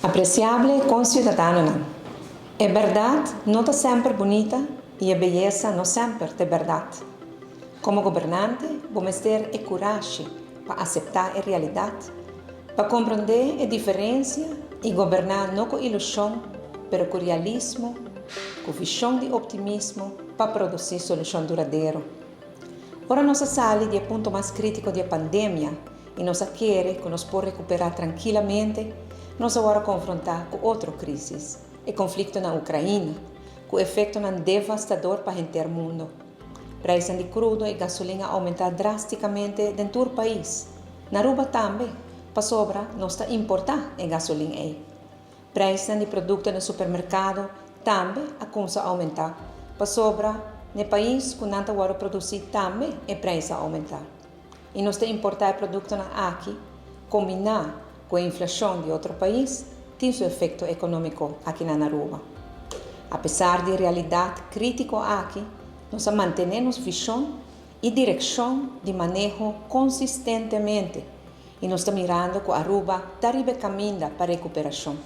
Apresiable konsiudadanonan, E bèrdat no ta semper bunita i e beyesa no semper ta e bèrdat. Komo gobernante bo mester e kurashi pa aseptá e realidat, pa komprondé e diferensia i goberná no ku ilushon pero ku realismo, ku vishon di optimismo pa produsí solushon duradero. Ora nos a sali di e punto mas krítiko di e pandemia, i nos a kere ku nos por rekuperá trankilamente, nos awor a konfrontá ku otro krísis, e konflikto na Ukraina, ku efektonan devastador pa henter mundu. Preisnan di krudo i gasolin a oumentá drástikamente den tur pais, na Aruba tambe, pasobra nos ta importá e gasolin ei. Preisnan di produkto na supermerkado tambe a kumsa oumentá, pasobra n'e pais ku nan ta wòrdu produsí tambe e preis a oumentá. I nos ta importá e produktonan aki, kombiná ku e inflashon di otro pais, tin su efekto ekonómiko aki na Aruba. Apesar di e realidat krítiko aki, nos a mantené nos vishon i direkshon di maneho konsistentemente i nos ta mirando ku Aruba ta riba e kaminda pa rekuperashon.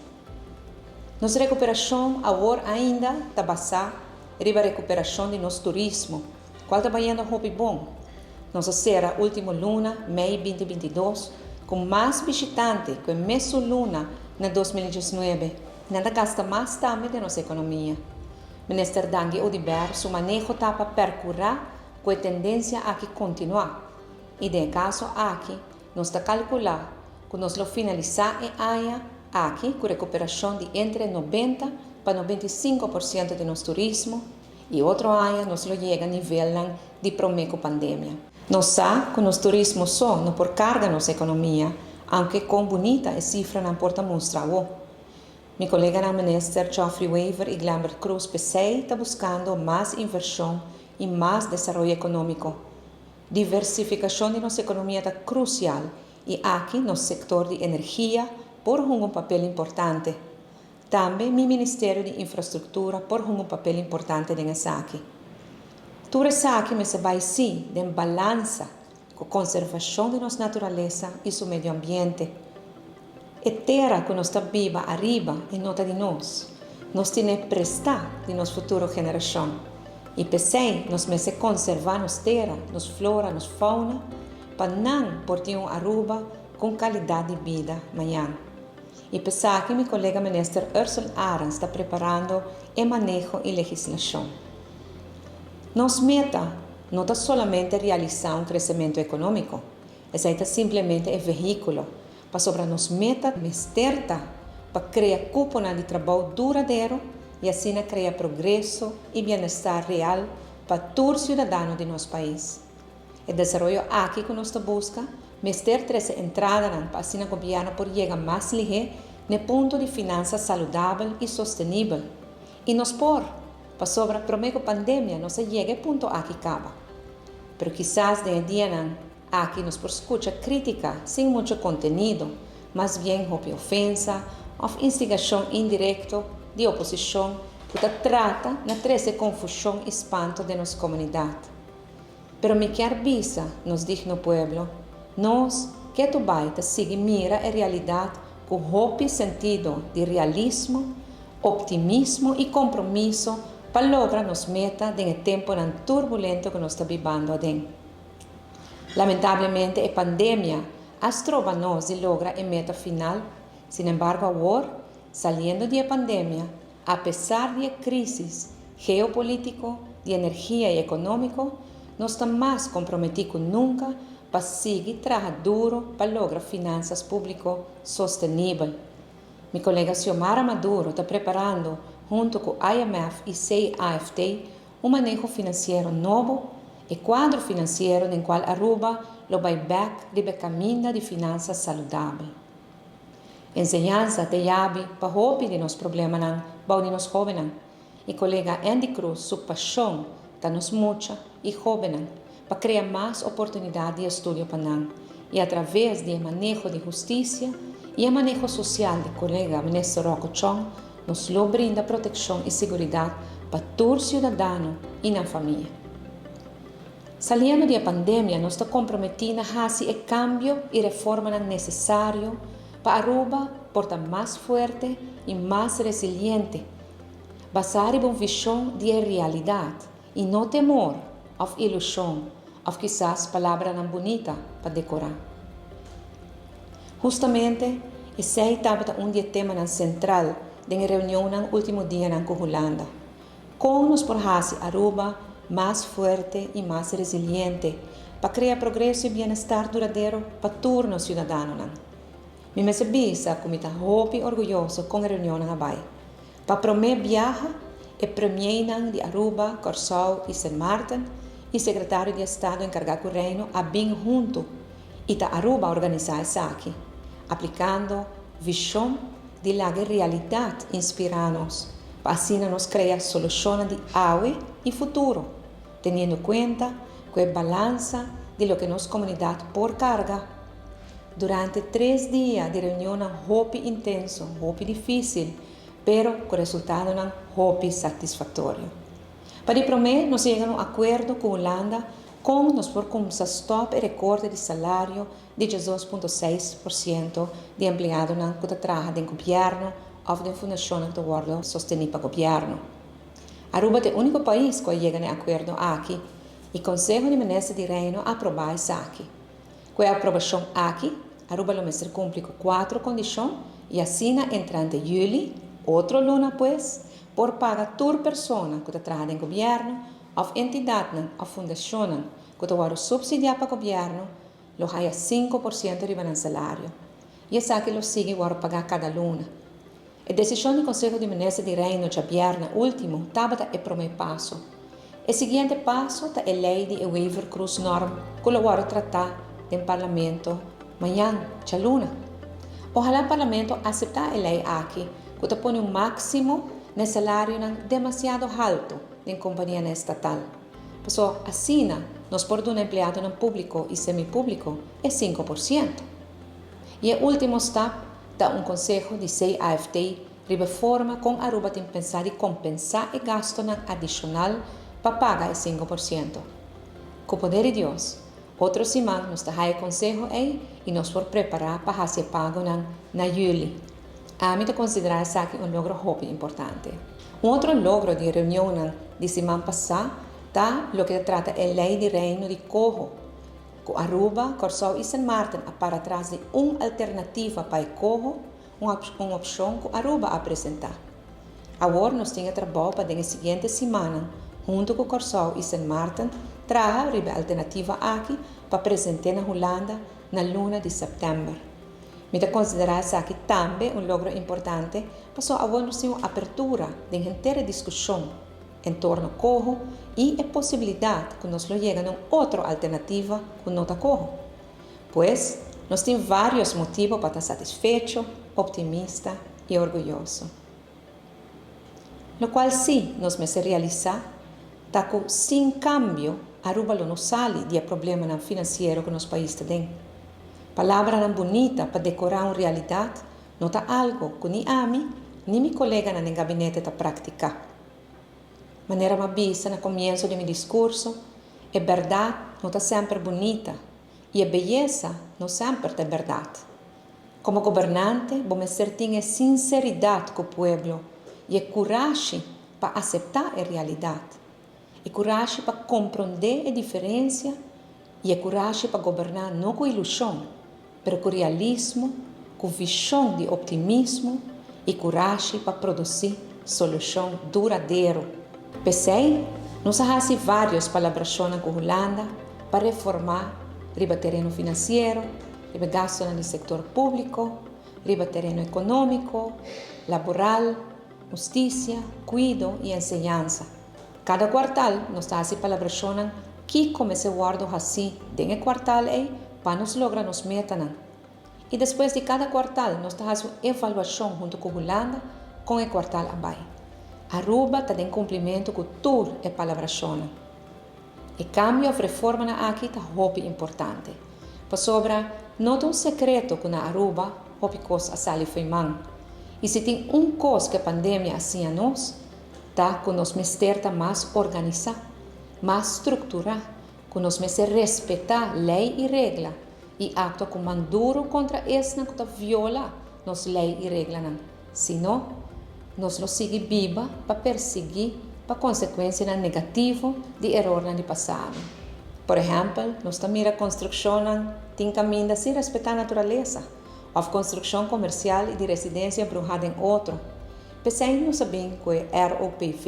Nos rekuperashon awor ainda ta basá riba rekuperashon di nos turismo, Cual ta bayendo hopi bon. Nos a cera ultimo luna, mei 2022, cu mas bishitante cu e mesun luna na 2019. Nan ta gasta mas tambe den nos economia. Minister Dangui Oduber su maneho ta pa percura cu e tendencia aki continua y den e caso aki nos ta calcula cu nos lo finalisa e aña aki cu recuperacion di entre 90 pa 95% di nos turismo I otro aña nos lo yega nivelnan di promé ku pandemia. Nos sa ku nos turismo so no por karga nos ekonomia, aunke kon bunita e sifranan por ta mustra awo. Mi koleganan minister Geoffrey Wever i Glenbert Croes p'esei ta buskando mas invershon i mas desaroyo ekonómiko. Diversifikashon di nos ekonomia ta krusial i aki nos sektor di energia por hunga un papel importante. Tambe mi Ministerio di Infrastructura por hunga un papel importante den esaki. Tur esaki mester bai sí den balansa cu conservacion di nos naturalesa y su medio ambiente. E tera cu nos ta biba ariba e no ta di nos. Nos tine presta di nos futuro generacion. Y p'esey nos mester conserva nos tera, nos flora, nos fauna pa nan por tin un Aruba cu un calidad di bida mañan. I p'esaki mi kolega Minister Ursell Arends ta preparando e maneho i legislashon. Nos meta no ta solamente realisá un kresementu ekonómiko, esei ta simplemente e vehíkulo, pasobra nos meta mester ta pa krea kuponan di trabou duradero i asina krea progreso i bienestar real pa tur siudadano di nos pais. E desaroyo aki ku nos ta buska mester trese entradanan pa asina gobièrnu por yega mas lihé n'e punto di finansa saludabel i sostenibel. I nos por, pasobra promé ku pandemia nos a yega e punto aki kaba. Pero kisas den e dianan aki nos por skucha krítika sin muchu kontenido, mas bien hopi ofensa òf instigashon indirekto di oposishon ku ta trata na trese konfushon i spanto den nos komunidat. Pero mi kier bisa nos digno pueblo, nos ketu bai ta sigui mira e realidat ku hopi sentido di realismo, optimismo i kompromiso pa logra nos meta den e temponan turbulento ku nos ta bibando aden. Lamentablemente e pandemia a stroba nos di logra e meta final, sinembargo awor, saliendo di e pandemia, Apesar di e krísis geopolítiko, di energia i ekonómiko, nos ta mas komprometí ku nunka pa sigui traha duro pa logra finansas públiko sostenibel. Mi kolega Xiomara Maduro ta preparando, huntu ku IMF i CAFT, un maneho finansiero nobo, e kuadro finansiero den kual Aruba lo bai bèk riba e kaminda di finansas saludabel. Enseñansa ta yabi pa hopi di nos problemanan bou di nos hóbennan. I kolega Endy Croes su pashon ta nos mucha i hóbennan pa krea mas oportunidat di estudio pa nan i atraves di e maneho di hustisia i e maneho sosial di kolega Minister Rocco Chong nos lo brinda protekshon i siguridat pa tur siudadano i nan famia. Saliendo di e pandemia nos ta komprometí na hasi e kambio i reformanan nesesario. pa Aruba por ta mas fuerte y mas resiliente, basa riba un vision di e realidad y no temor of ilusion of kisas palabranan bunita pa decora. Hustamente esey tabata un di e temanan central den e reunionnan ultimo dianan cu Hulanda. Con nos por haci Aruba mas fuerte y mas resiliente pa crea progreso y bienestar duradero pa tur nos ciudadanonan? Mi mester bisa cu mi ta hopi orguyoso con e reunionnan a bay. Pa prome biaha e premiernan di Aruba, Corsou y Sint Maarten y Secretario di Estado encarga cu Reino a bin hunto y ta Aruba a organisa esaki, aplicando vision di laga e realidat inspirá nos pa asina nos krea solushonnan di awe i futuro, teniendo kuenta ku e balansa di loke nos komunidat por karga. Durante tres dia di reunionnan hopi intenso, hopi difísil, pero ku resultadonan hopi satisfaktorio. Pa di promé nos yega na un akuerdo ku Hulanda kon nos por kumsa stòp e rekorte di salario di 12.6% di empleadonan ku ta traha den gobièrnu òf den fundashonnan ku ta wòrdu sostení pa gobièrnu. Aruba ta e úniko pais ku a yega na e akuerdo aki i Konseho di Minister di Reino a aprobá esaki. Ku e aprobashon aki, Aruba lo mester kumpli ku kuatro kondishon i asina entrante yüli, otro luna pues, por paga tur persona ku ta traha den gobièrnu òf entidatnan òf fundashonnan ku ta wòrdu supsidiá pa gobièrnu lo haya 5% riba nan salario y esaki lo sigui wòrdu pagá kada luna. E desishon di Konseho di Minister di Reino djabièrnè último tabata e promé paso. E siguiente paso ta e lei di e Wever-Croes-norm ku lo wòrdu tratá den Parlamento mañan, djaluna. Ohalá Parlamento aseptá e lei aki ku ta pone un máksimo na e salarionan demasiado haltu den kompanianan estatal. Paso asina nos por duna empleadonan públiko i semipúbliko e 5%. I e último stap ta un konseho di CAFT riba e forma kon Aruba tin pensá di kompensá e gastonan adishonal pa paga e 5%. Ku poder di Dios, otro siman nos ta haya e konseho ei i nos por prepará pa hasi e pagonan na yüli. Ami ta konsiderá esaki un logro hopi importante. Un otro logro di e reunionnan di siman pasá ta loke ta trata e Lei di Reino di Coho, ku Aruba, Kòrsou i Sint Maarten a para tras di un alternativa pa e coho, un opshon ku Aruba a presentá. Awor nos tin e trabou pa den e siguiente simannan, huntu ku Kòrsou i Sint Maarten, traha riba e alternativa aki pa present'é na Hulanda na luna di sèptèmber. Mi ta konsiderá esaki tambe un logro importante pasobra awor nos tin un apertura den henter e diskushon en torno koho i e posibilidat ku nos lo yega na un otro alternativa ku no ta koho. Pues, nos tin vários motibu pa ta satisfecho, optimista i orguyoso. Lokual sí nos mester realisá ta ku sin kambio Aruba lo no sali di e problemanan finansiero ku nos pais ta den. Palabranan bunita pa dekorá un realidat no ta algu ku ni ami ni mi koleganan den gabinete ta praktiká. Manera m'a bisa na komienso di mi diskurso, e bèrdat no ta semper bunita i e beyesa no semper ta e bèrdat. Komo gobernante bo mester tin e sinseridat ku pueblo i e kurashi pa aseptá e realidat, e kurashi pa komprondé e diferensia i e kurashi pa goberná no ku ilushon, pero ku realismo, ku vishon di optimismo i kurashi pa produsí solushon duradero. P'esei, nos a hasi vários palabrashonnan ku Hulanda pa reformá riba tereno finansiero, riba gastunan di sektor públiko, riba tereno ekonómiko, laboral, hustisia, kuido i enseñansa. Kada kuartal nos ta hasi palabrashonnan kiko mester wòrdu hasí den e kuartal ei pa nos logra nos metanan. I despues di kada kuartal nos ta hasi un evaluashon huntu ku Hulanda kon e kuartal a bai. Aruba ta den kumplimentu ku tur e palabrashonnan. E kambio òf reformanan aki ta hopi importante, pasobra no ta un sekreto ku na Aruba hopi kos a sali fo'i man. I si tin un kos ku e pandemia a siña nos, ta ku nos mester ta mas organisá, mas strukturá, ku nos mester respetá lei i regla i aktua ku man duru kontra esnan ku ta viola. nos lei i reglanan. Si no, nos lo sigui biba pa persiguí pa konsekuensianan negativo di erornan di pasado. Por ehèmpel, nos ta mira konstrukshonnan tin kaminda sin respetá naturalesa, òf konstrukshon komersial i di residensia bruhá den otro. P'esei nos a bin ku e ROPV,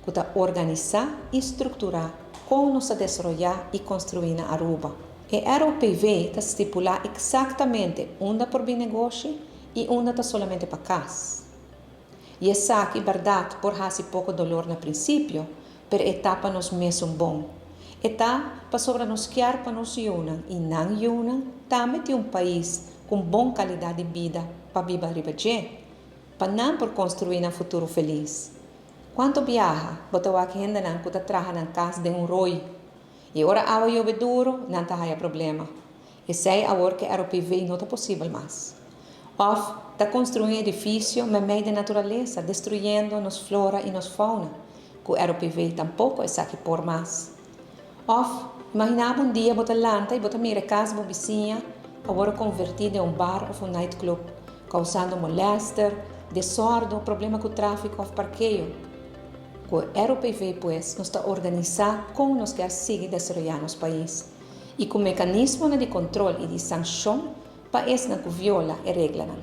ku ta organisá i strukturá kon nos ta desaroyá i konstruí na Aruba. E ROPV ta stipulá eksaktamente unda por bin negoshi i unda ta solamente pa kas. I esaki bèrdat por hasi poko dolor na prinsipio, pero e ta pa nos mesun bon. E ta pasobra nos kier pa nos yunan i nan yunan tambe tin un pais ku un bon kalidat di bida pa biba riba dje, pa nan por konstruí nan futuro felis. Kuantu biaha bo ta wak hendenan ku ta traha nan kas den un roi i ora awa yobe duru nan ta haya problema? Esei awor ku e ROPV no ta posibel mas. Òf ta konstruí un edifisio meimei den naturalesa destruyendo nos flora i nos fauna. Ku ROPV tampoko esaki por mas. Òf imaginá bo un dia bo ta lanta i bo ta mira e kas bo bisiña awor a konvertí den un bar òf un nightclub, kousando molèster, desòrdu, problema ku tráfiko òf parkeo. Ku ROPV pues nos ta organisá kon nos kier sigui desaroyá nos pais i ku mekanismonan di kontrol i di sanshon pa esnan ku viola e reglanan.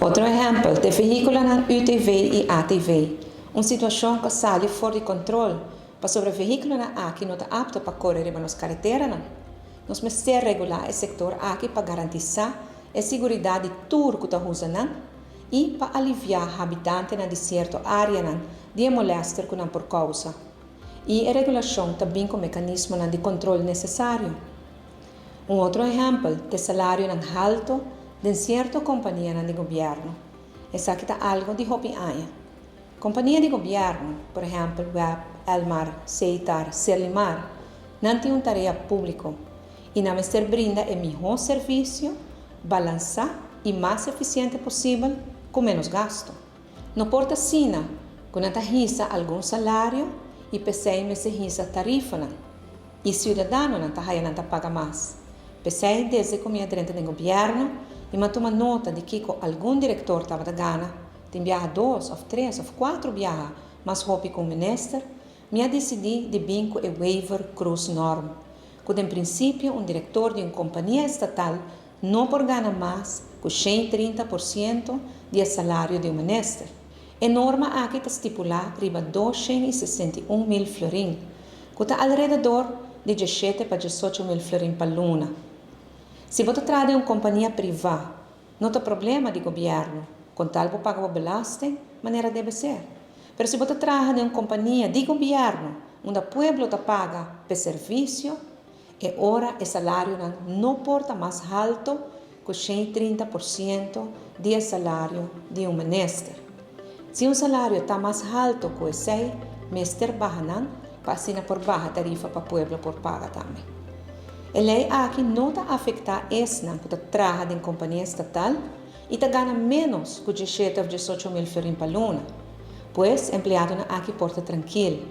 Otro ehèmpel ta e vehíkulonan UTV i ATV, un situashon ku a sali for di kontrol pasobra e vehíkulonan aki no ta apto pa kore riba nos kareteranan. Nos mester regulá e sektor aki pa garantisá e siguridat di tur ku ta usa nan i pa aliviá habitantenan di sierto áreanan di e molèster ku nan por kousa. I e regulashon ta bin ku mekanismonan di kontrol nesesario. Un otro ehèmpel ta e salarionan halto den sierto kompanianan di gobièrnu. Esaki ta algu di hopi aña. Kompania di gobièrnu, por ehèmpel web, Elmar, Setar, Serlimar, nan tin un tarea públiko i nan mester brinda e mihó servisio, balansá i mas efisiente posibel ku ménos gastu. No por ta asina ku nan ta hisa algun salario i p'esei mester hisa tarifanan i siudadanonan ta haya nan ta paga mas. P'esei desde ku mi a drenta den gobièrnu i mi a tuma nota di kiko algun direktor tabata gana, tin biaha dos òf tres òf kuatro biaha mas hopi ku un minister, mi a disidí di bin ku e Wever Croes Norm, ku den prinsipio un direktor di un kompania estatal no por gana mas ku 130% di e salario di un minister. E norma aki ta stipulá riba 261.000 florin, ku ta alrededor di 17 pa 18.000 florin pa luna. Si bo ta traha den un kompania privá, no ta problema di gobièrnu, kon tal bo paga bo belasting manera debe ser. Pero si bo ta traha den un kompania di gobièrnu, unda pueblo ta paga p'e servisio, e ora e salarionan no por ta mas halto ku 130% di e salario di un minister. Si un salario ta mas halto ku esei, mester baha nan pa asina por baha tarifa pa pueblo por paga tambe. E lei aki no ta afektá esnan ku ta traha den kompania estatal i ta gana ménos ku 17 òf 18.000 florin pa luna. Pues, empleadonan aki por ta trankil.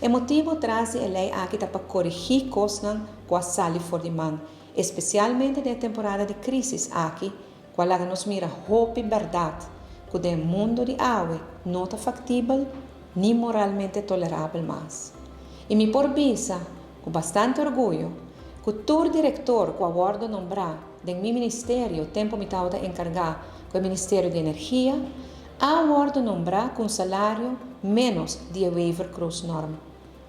E motibu tras di e lei aki ta pa korigí kosnan ku a sali for di man, espesialmente den e temporada di krísis aki ku a laga nos mira hopi bèrdat ku den e mundu di awe no ta faktibel ni moralmente tolerabel mas. I mi por bisa ku bastante orguyo ku tur direktor ku a wòrdu nombrá den mi ministerio tempu mi tabata enkargá ku e Ministerio di Energia a wòrdu nombrá ku un salario ménos di e Wever Croes norm.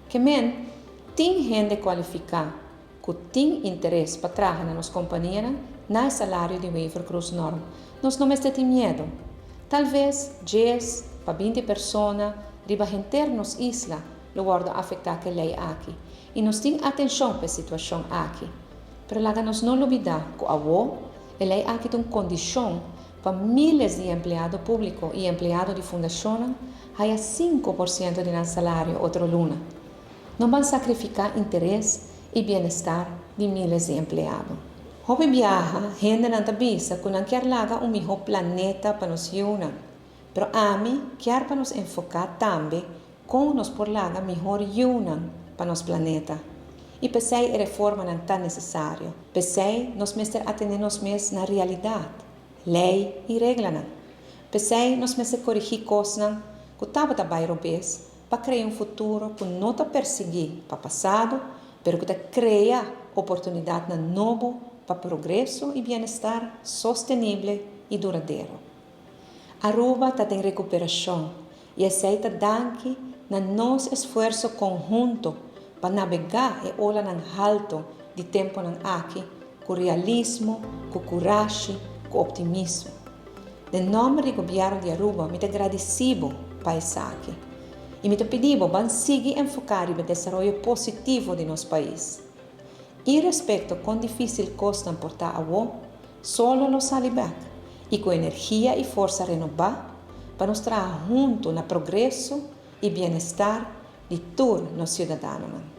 Ke men, tin hende kualifiká ku tin interes pa traha na nos kompanianan na e salario di Wever Croes norm. Nos no mester tin miedu. Tal ves 10 pa 20 persona riba henter nos isla lo wòrdu afektá ku e lei aki i nos tin atenshon pa e situashon aki. Pero laga nos no lubidá ku awó e lei aki ta un kondishon pa míles di empleado públiko i empleado di fundashonnan haya 5% di nan salario otro luna. No ban sakrifiká interes i bienestar di míles di empleado. Hopi biaha hendenan ta bisa ku nan kier laga un mihó planeta pa nos yunan, pero ami kier pa nos enfoká tambe kon nos por laga mihor yunan pa nos planeta. I p'esei e reformanan ta nesesario. P'esei nos mester atendé nos mes na realidat. lei i reglanan. P'esei nos mester korigí kosnan ku tabata bai robes pa krea un futuro ku no ta persiguí pa pasado, pero ku ta krea oportunidatnan nobo pa progreso i bienestar sostenible i duradero. Aruba ta den rekuperashon i esei ta danki na nos esfuerso konhunto pa nabegá e olanan halto di tempunan aki ku realismo, ku kurashi, ku optimismo. Den nòmber di Gobièrnu di Aruba mi ta gradisí bo pa esaki i mi ta pidi bo ban sigui enfoká riba desaroyo positivo di nos pais. Irespekto kon difísil kosnan por ta awó, solo lo sali bèk i ku energia i forsa renobá pa nos traha huntu na progreso i bienestar di tur nos siudadanonan.